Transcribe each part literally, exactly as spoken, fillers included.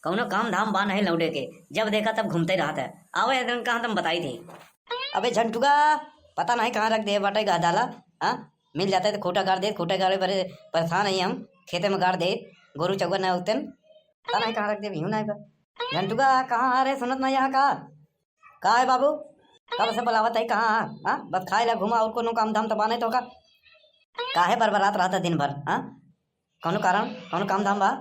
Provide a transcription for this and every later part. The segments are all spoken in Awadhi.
कौनो काम धाम बा नहीं लौंडे के, जब देखा तब घूमते रहत है। आवे एक दिन कहाँ तुम बताई थी। अबे झंटुआ, पता नहीं कहाँ रख दे बाटे गहदाला। हाँ, मिल जाते तो खूटा गाड़ दे, खूटा गाड़े बरे परेशान है हम, खेते में गाड़ दे, गोरू चौगर ना उतन, पता नहीं कहाँ रख दे, यूं नहीं बा। झंटुआ, कहाँ आ रे, सुनत नहीं यहाँ का? का है बाबू, कब से बुलावत है, कहाँ आ? हाँ, बस खाए ला घूमा और कोनो काम धाम तो बा नहीं तो का? काहे बरबरात रहता दिन भर? हाँ, कौनो कारण, कौनो काम धाम बा?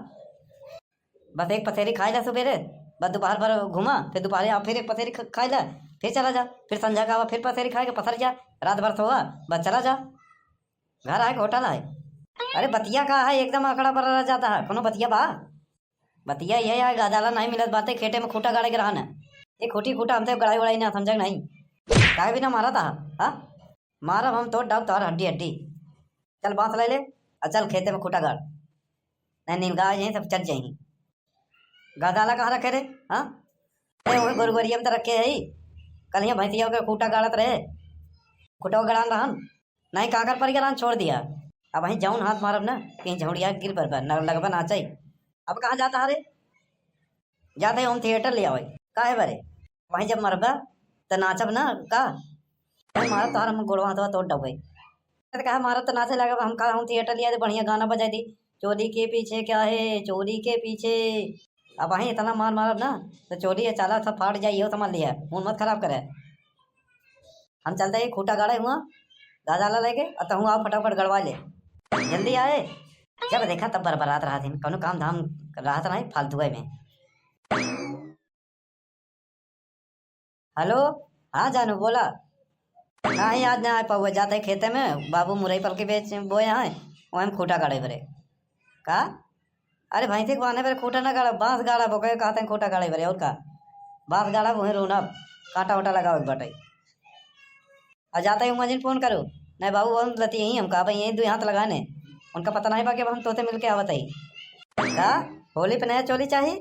बस एक पसेरी खाए ला सुबेरे, बस दोपहर भर घूमा, फिर दोपहर आ फिर एक पसेरी ख-, खाए ला, फिर चला जा, फिर संझा का आवा, फिर पसेरी खाए के पसर जा, रात भर सोवा, बस चला जा। घर आए के होटल आए। अरे बतिया का है, एकदम अखड़ा पर रह जाता है, कोनो बतिया बा? बतिया ये है, गहदाला नहीं मिलत बाटे, खेते में खूटा गाड़े के रहन है। ये खूटी खूटा हमसे गड़ाई उड़ाई ना समझे नहीं। काहे बिना मारा था? हाँ, मारब हम तोड़ डाउब तोहर हड्डी हड्डी। चल बांस ले ले, और चल खेते में खूटा गाड़, नहीं नीलगाय यहीं सब चल जाएंगी। गहदाला कहाँ रखे रे? हाँ, अरे वही गोरुगरिया में तो रखे है। कल यहाँ भैंसिया के खूटा गाड़त रहे, खूटा गाड़ान रहन, नहीं काकर पर रहन, छोड़ दिया। अब वहीं जौन हाथ मारब ना, कहीं झौड़िया गिर पर, पर न लगबा नाचे। अब कहाँ जाता है रे? जाते ही home theatre ले आवे। काहे बरे? वहीं जब मरबा, त नाचब ना का? अरे मारब तोहर हम गोड़वा हाथवा तोड़ डबे। त कहा मारब त नाचे लगब, हम का home theatre ले आए, बढ़िया गाना बजाई दी। चोली के पीछे क्या है, चोली के पीछे। अब वहीं इतना मार मारब ना, त चोली ये चाला सब फाट जाई, यो समझ लिया, mood मत खराब करे। हम चलते ही खूटा गाड़े हुआ, गहदाला लेके, और तहूँ आओ फटाफट गड़वा ले। जल्दी आए, जब देखा तब बरबरात रहत हिन, कौनो काम धाम रहत नहीं फालतुए में। हेलो, हाँ जानू बोला। नहीं, आज ना आ पाऊँ, जाते खेते में, बाबू मुरई पलकी बेच बोए हैं, वहीं में खूटा गाड़े बरे। का? अरे भैंसी के बांधे बरे खूटा ना गाड़ा, बांस गाड़ा, बोके कहते हैं खूटा गाड़े बरे, और का? बांस गाड़ा, वहीं रोनब, कांटा वाटा लगावे के बाटे। और जाते ही उमा जी फोन करो, नहीं बाबू, हम लती यहीं, हम कहा भाई यहीं दो हाथ लगाने, उनका पता नहीं बा कि अब हम तोते मिलके आवत ही। का? होली पे नया चोली चाही?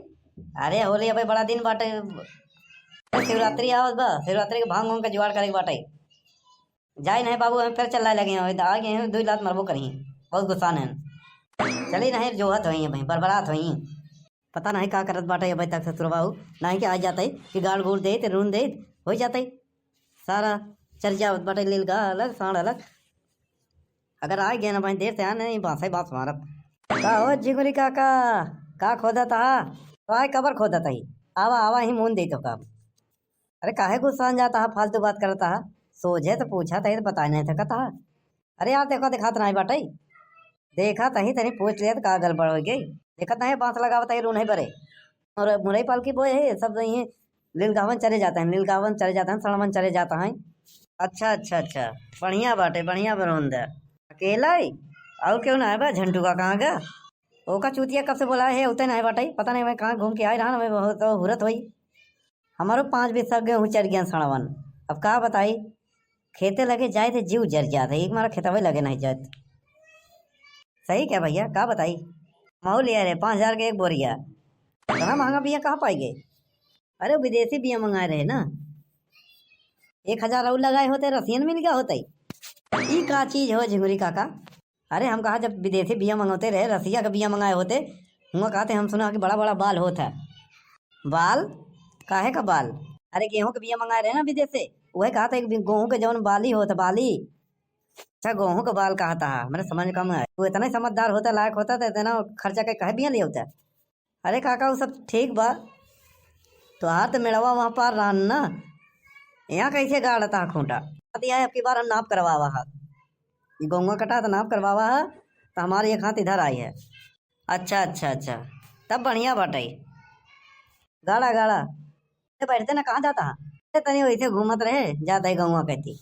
अरे होली अबे बड़ा दिन बाटे, शिवरात्रि आवत बा, शिवरात्रि के भांग वांग के जुगाड़ करे के बाटे। जाई नहीं बाबू, हम फिर चिल्लाए लगे हैं, आ गए हैं, दो लात मरबो करी, बहुत गुस्सा हैं। चली नहीं, जोहत होई हैं भाई, बरबरात होई। पता नहीं का करत बाटे अबे तक ससुरवा हो, नहीं कि आ जाते कि गाड़ गुड़ देत, रून देत, हो जाते। सारा चल जावत बाटे, लीलगाय अलग, साँड़ अलग। अगर आ गए ना भाई, देर से आ नहीं, बांस है बांस मारब। का हो झिंगुरी काका, का खोदत हा? तो आए कबर खोदत ही? आवा, आवा, ही मून दे तो का। अरे काहे गुस्सान जाता है, फालतू बात करता है? सोझे तो पूछा था, ये तो बताए नहीं सकता है। अरे यार, देखा, देखात नहीं बाटे, देखा तही तनी पूछ लिया तो का गड़बड़ हो गई। देखत नहीं, बांस लगावत ही, रू नहीं बरे। और मुरई पालकी बोए है, सब यही लीलगावन चले जाते हैं, लीलगावन चले जाते हैं, सड़वन चले जाता है। अच्छा, अच्छा, अच्छा, बढ़िया बाटे, बढ़िया बरोंद है। अकेला ही? और क्यों ना है बा, झंटू का कहाँ गया? ओका चूतिया कब से बोला है, उते नहीं बाटे, पता नहीं मैं कहाँ घूम के आए रहा, मैं बहुत तो हुरत हुई। हमारो पाँच बीस गेहूँ चर गया सड़वन। अब का बताई, खेते लगे जाए थे जीव जर जात है, एक मारा खेतवे लगे नहीं जात। सही क्या भैया, का बताई? महू लिया रे पाँच हजार के एक बोरिया। इतना महंगा बिया कहाँ पाई गए? अरे विदेशी बिया मंगाए रहे ना, एक हजार और लगाए होते, रसियन मिल गया होते। ई का चीज हो झिंगुरी काका? अरे हम कहा जब विदेशी बिया मंगौते रहे, रसिया का बिया मंगाए होते, हुआ कहते हम सुना कि बड़ा बड़ा बाल होत है। बाल? काहे का बाल? अरे गेहूं के बिया मंगाए रहे ना विदेश से, वह कहते कि गेहूं के जौन बाली होत है, बाली। अच्छा, गेहूं के बाल कहता है, मेरे समझ कम है। तू इतना ही समझदार होता, लायक होता तो इतना खर्चा के कहे बिया ले होता। अरे काका, वो सब ठीक बा, तोहार तो मेड़वा वहाँ पार रहन ना, यहाँ कैसे गाड़ता है खूंटा? बात यह है, अब की बार हम नाप करवावा है, ये गौवा कटा तो नाप करवावा है, तो हमारी एक हाथ इधर आई है। अच्छा, अच्छा, अच्छा, तब बढ़िया बाटे। गाड़ा, गाड़ा। ए, बैठते ना, कहाँ जाता है? ए, तनी वैसे घूमत रहे, जाता है गौवा कहती।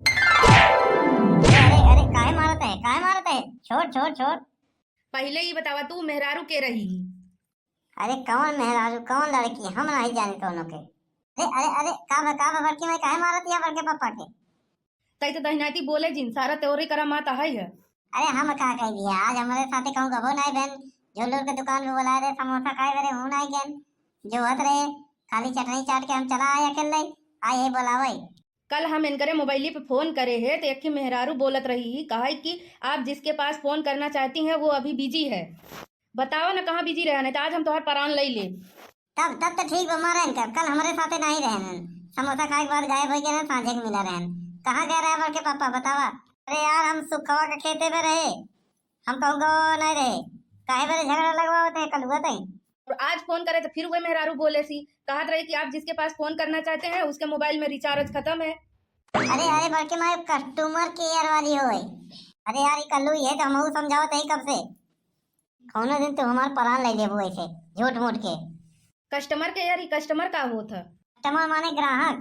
अरे, अरे, अरे, काहे मारत है? काहे मारत है? छोड़, छोड़, छोड़। पहिले ई बतावा, तू मेहरारू के रही? अरे, कौन मेहरारू, कौन लड़की? हम नहीं जाने कौनो के। अरे, अरे, अरे, का बा, का बा, बड़की माई काहे मारत या बड़के पापा के? तई तो दहिनाती बोले जिन, सारा तोरे करा माता है है। अरे, हम का कह दिया, आज हमारे साथे कहूँ गबो नहीं बहन, झोलूर के दुकान पे बुलाए रहे, समोसा खाए बरे, हूँ नहीं गन, जो हत रहे, खाली चटनी चाट के हम चला आए अकेले, आए यही बुलावे। कल हम इनकरे मोबाइली पे फोन करे है, तो एक ठे मेहरारू बोलत रही ही, कहा कि आप जिसके पास फोन करना चाहती हैं, वो अभी बिजी है। बतावा ना, कहाँ बिजी रहे, नहीं तो आज हम तोहार परान लई ले। तब, तब तो ठीक बा, मारा इनका, कल हमरे साथे नहीं रहन, समोसा खाए के बाद गायब हो गए, साँझे के मिला रहन। कहाँ गए रहे बड़के पापा, बतावा? अरे यार, हम सुखवा के खेते में रहे, हम कहूँ गो नहीं रहे, काहे बरे झगड़ा लगवावत है कलुआ तई? और आज फोन करे तो फिर वही मेहरारू बोले सी, कहत रही कि आप जिसके पास फोन करना चाहते हैं, उसके मोबाइल में रिचार्ज खत्म है। अरे, अरे, बड़के माई, कस्टमर केयर वाली होय। अरे यार, ई कल्लू, ये तो हमहू समझावत है कब से, कौनो दिन तू हमार परान ले लेबू ऐसे झूठ मूठ के। कस्टमर केयर, ई कस्टमर का होत है? कस्टमर माने ग्राहक।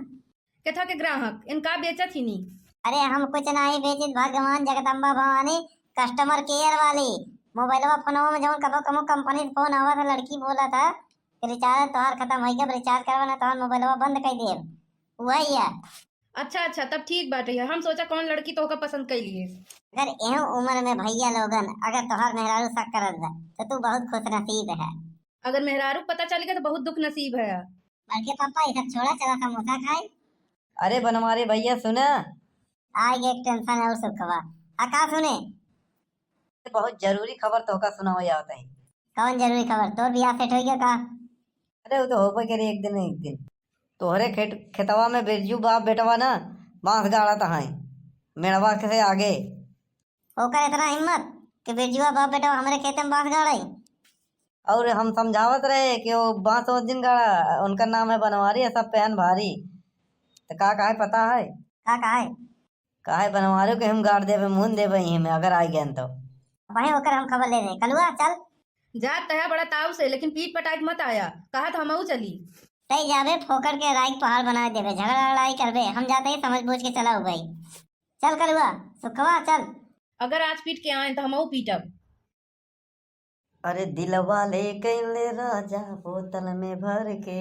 केथा के ग्राहक? इनका बेचत ही नी। अरे, हम कुछ नहीं बेचित, भगवान जगदम्बा भवानी, कस्टमर केयर वाली। मोबाइलवा फोनवा में जौन कबो कबो कंपनी से फोन आवत है, लड़की बोलत है, रिचार्ज तोहार खत्म होई गया, रिचार्ज करवा ना तोहार मोबाइलवा बंद कर देब, वही है। अच्छा, अच्छा, तब ठीक बाटे। हम सोचा कौन लड़की तोहका पसंद कैली है। अगर एह उम्र में भैया लोगन अगर तोहार मेहरारू शक करत बा, तो तू बहुत खुश नसीब है। अगर मेहरारू पता चल गया तो बहुत दुख नसीब है। बड़के पापा, ये सब छोड़ा, चला समोसा खाए। अरे बनवारी भैया, सुना। आ गए टेंशन और सुखवा। हाँ, का सुने? बहुत जरूरी खबर तोहका सुनावे आवत है। कौन जरूरी खबर? तोर बियाह सेट हो गया का? अरे, वो तो होबे करे एक दिन न एक दिन। तोहरे खेत, खेतवा में बिरजू बाप बेटवा ना बांस गाड़त हैं, मेड़वा के से आगे। ओकर इतना हिम्मत कि बिरजुआ बाप बेटवा हमरे खेते में बांस गाड़े। और हम समझावत रहे कि वो बांस वो दिन गाड़ा, उनका नाम है बनवारी, है सब पहन भारी। तो का काहे पता है? का काहे? काहे बनवारियों के हम गाड़ देबे, मुन देबे यहीं में, अगर आ गए तो। वहीं ओकर हम खबर ले रहे। कलुआ, चल। जात तया बड़ा ताव से, लेकिन पीट पटाक मत आया, कहत हमहू चली। तई जाबे फोकट के राई के पहाड़ बना देबे, झगड़ा लड़ाई करबे, हम जाते ही समझ बूझ के चला हो भाई। चल कलुआ, सुखवा, चल। अगर आज पीट के आए तो हमहू पीटब। अरे दिलवा ले गईले राजा बोतल में भर के।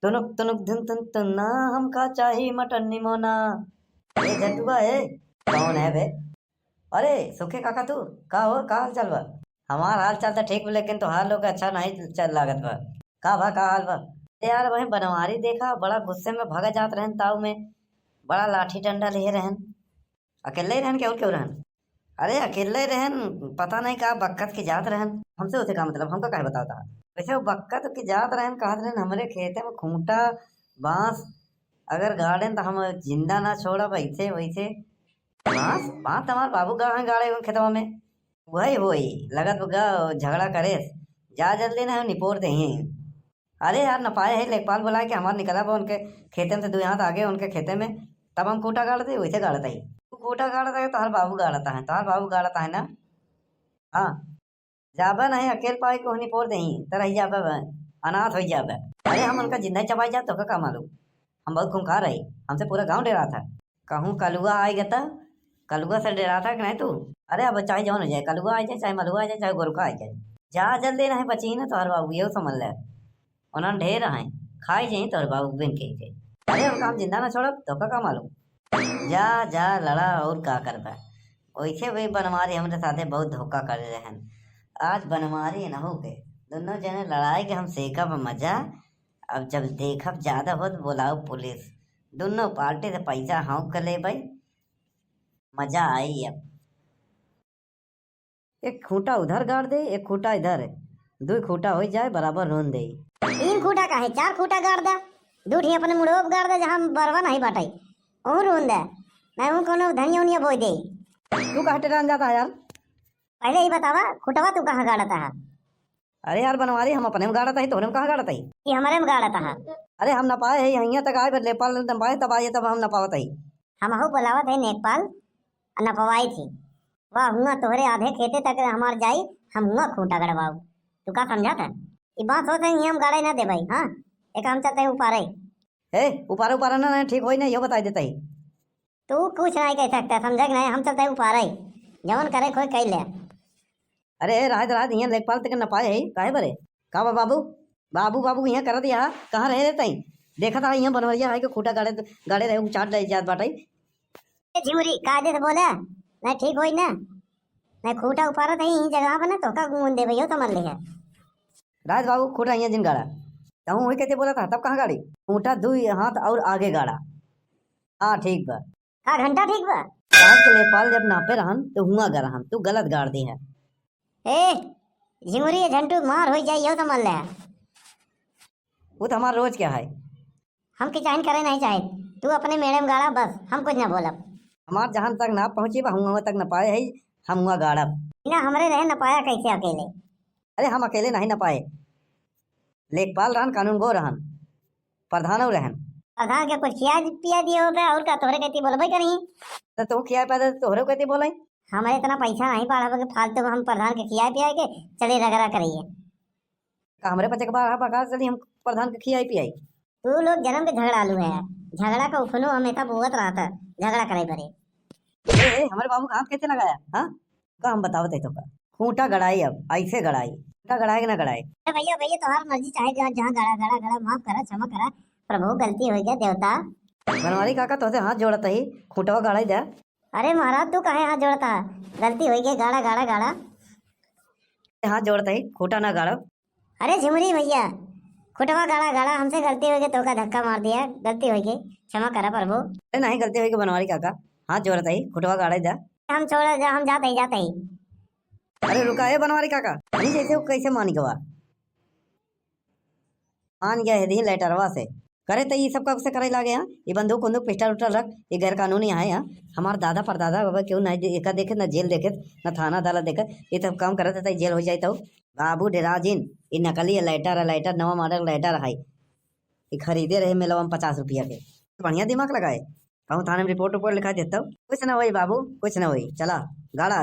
तुनुक तुनुक धुन धुन धुन ना, हमका चाही मटन निमोना। ए झटुआ, ए, कौन है बे? अरे सुखे काका, तू का हो, का हाल चाल बा? हमार हाल चाल तो ठीक बा, लेकिन तोहार लोग अच्छा नहीं चल लागत बा। का बा, का हाल बा? ए यार, वही बनवारी देखा, बड़ा गुस्से में भगा जात रहन ताऊ में, बड़ा लाठी डंडा लिए रहन। अकेले ही रहन के और क्यों रहन? अरे अकेले रहन, पता नहीं का बक्कत के जात रहन। हमसे उसे का मतलब, हमका काहे बतावता? वैसे वो बक्कत के जात रहन, कहत रहन हमरे खेते में खूंटा, बांस अगर गाड़ेन तो हम जिंदा ना छोड़ब, ऐसे वैसे। बांस, बांस तो हमार बाबू गाड़े, गाड़े हुए खेतवा में। वही होई, लगत बा झगड़ा करेस। जा जल्दी ना, निपोर देही। अरे यार, नपाए है, लेखपाल बुलाए के हमार निकला बा उनके खेते में से दो हाथ आगे उनके खेते में, तब हम खूंटा गाड़त ही, वैसे गाड़त ही। तू खूंटा गाड़त है, तोहर बाबू गाड़त है, तोहर बाबू गाड़त है ना? हाँ, जाबे नहीं, अकेल पाए के ओहनी पोर देही, त रह जाबे बे, अनाथ हो जाबे। अरे हम उनका जिंदा ही चबाई जात, तोहका का मालूम? हम बहुत खूंखार रही, हमसे पूरा गांव डेरात है। कहूँ कलुआ आए गता, कलुआ से डेरात है कि नहीं तू? अरे अब चाहे जौन हो जाए, कलुआ आ जाए, चाहे मलुआ आ जाए, चाहे गोरखा आ जाए, जा जल्दी नहीं बची ना तोहर बाबू, ये समझ ले। उन्हन ढेर हैं, खाई जाई तोहर बाबू बिन के के। अरे उनका हम जिंदा ना छोड़ब, तोहका का मालूम? जा, जा लड़ा, और का करबा? वैसे भी बनवारी हमरे साथे बहुत धोखा करे रहन। आज बनवारी इनहू के, दोनों जने लड़ाई के हम सेकब मजा। अब जब देखब ज्यादा होत, बोलाओ पुलिस, दोनों पार्टी से पैसा हौंक के लेबै, मजा आई अब। एक खूंटा उधर गाड़ दे, एक खूंटा इधर, दुई खूंटा हो जाए, बराबर रोन दे। तीन खूंटा काहे, चार खूंटा गाड़ दा, दू ठी अपने मुड़ो पे गाड़ दा, जहाँ बरवा नहीं बाटे, ओहू रोन दे, नहीं हूँ कोनो धनिया उनिया बोई दे। तू काहे टेरान जाता है यार? पहले ही बतावा, खूंटवा तू कहाँ गाड़ता है? अरे यार बनवारी, हम अपने में गाड़त ही, तोहरे में कहाँ गाड़त ही? ये हमरे में गाड़त है। अरे हम नपाए ही, हियाँ तक आए, लेखपाल नपाए, तब आए, तब हम नपावत ही। हमहू बोलावत ही लेखपाल, आ नपवाई थी। वाह, हुआँ तोहरे आधे खेते तक हमार जाई, हम हुआँ खूंटा गड़वाऊ। तू का समझत है? ई बात सोच ही हम गाड़े ना देबै, हाँ? एक हम चलते उपारे। ए, उपारे, उपारे ना, ना, ठीक होई ना, यो बताई देता ही। तू कुछ नहीं कह सकता, समझे कि नहीं? हम चलते उपारे, जवन करे कोई कह ले। अरे, ए, राहत, राहत, हियाँ लेखपाल तक नपाए है, काहे बरे? का बा बाबू? बाबू, बाबू, हियाँ करत यहाँ, कहाँ रहे रे तई? देखत हा, हियाँ बनवरिया है कि खूंटा गाड़े, गाड़े रहे, उचाट ले जात बाटे। ए झिमुरी, कायदे से बोले, नहीं ठीक होई ना। नहीं खूंटा उपारत ही, यही जगह पर ना, तोहका मुन देबै, यो समझ ले है। राज बाबू, खूंटा हियाँ जिन गाड़ा। तहूँ वही कहते बोला था, तब कहाँ गाड़ी? खूंटा दुई हाथ और आगे गाड़ा। हाँ, ठीक बा। का घंटा ठीक बा? काहे के लेखपाल जब नापे रहन, तो हुआँ गा रहन, तू गलत गाड़ दे है। ए, झिंगुरी, ये झंटू मार होइ जाई, यो समझ ले। वो तो हमार रोज क्या है। हम किचाइन करे नहीं चाहे, तू अपने मेड़े में गाड़ा बस, हम कुछ ना बोलब। हमार जहाँ तक ना पहुँची बा, हुआं तक न पाए है, हम हुआं गाड़ब। ना हमरे रहे न पाया कैसे अकेले? अरे हम अकेले नहीं न पाए, लेखपाल रहन, कानून गो रहन, प्रधानो रहन। प्रधान के कुछ खिया पिया दिए होते और का तोहरे कहती बोलबे करी। तो तू खिया पिया दे, तोहरे कहती बोले। हमारे इतना पैसा नहीं पड़ा कि फालतू में हम प्रधान के खिया पिया के चले रगड़ा करिए। का हमरे पचे के बाहर बका चली हम प्रधान के खियाई पियाई? तू लोग जन्म के झगड़ालू है यार, झगड़ा का उफनो हमेशा बोवत रहता, झगड़ा करे पड़े। ए, ए, हमारे बाबू का हाथ कैसे लगाया? हाँ, का हम बतावत है तो का? खूंटा गड़ाई, अब ऐसे गड़ाई, खूंटा गड़ाए कि ना गड़ाए? अरे भैया, भैया, तोहार मर्जी, चाहे जहाँ, जहाँ गड़ा, गड़ा, गड़ा, माफ करा, क्षमा करा, प्रभु, गलती हो गया, देवता। बनवारी काका, तोहसे हाथ जोड़त ही, खूंटवा गड़ाई दे। अरे महाराज, तू काहे हाथ जोड़ता? गलती हो गई, गाड़ा, गाड़ा, गाड़ा। हाथ जोड़त ही, खूंटा ना गाड़ब। अरे झिमुरी भैया, खुटवा गाड़ा, गाड़ा, हमसे गलती हो गई, तोका धक्का मार दिया, गलती हो गई, क्षमा करा प्रभु। अरे नहीं, गलती हो गई बनवारी काका, हाथ जोड़त ही, खुटवा गाड़े जा। हम छोड़ा जा, हम जाते ही, जाते ही। अरे रुका, ए बनवारी काका, अरे जैसे वो कैसे मान गवा? मान गया है दी लेटरवा से। करे तो ये सब कब से करे लागे हैं? ये बंदूक उंदूक पिस्टल उस्टल रख, ये गैर कानूनी है यहाँ। हमार दादा परदादा बाबा क्यों ना एका देखे, ना जेल देखे, ना थाना अदालत देखे, ये सब काम करत है तो जेल हो जाए तो। बाबू डेरा जिन, ये नकली है लाइटर, है लाइटर, नवा मॉडल लाइटर है, ये खरीदे रहे मेलवा में पचास रुपया के। बढ़िया दिमाग लगाए, कहूँ थाने में रिपोर्ट उपोर्ट लिखा देता हूँ। कुछ ना होई बाबू, कुछ ना होई, चला गाड़ा।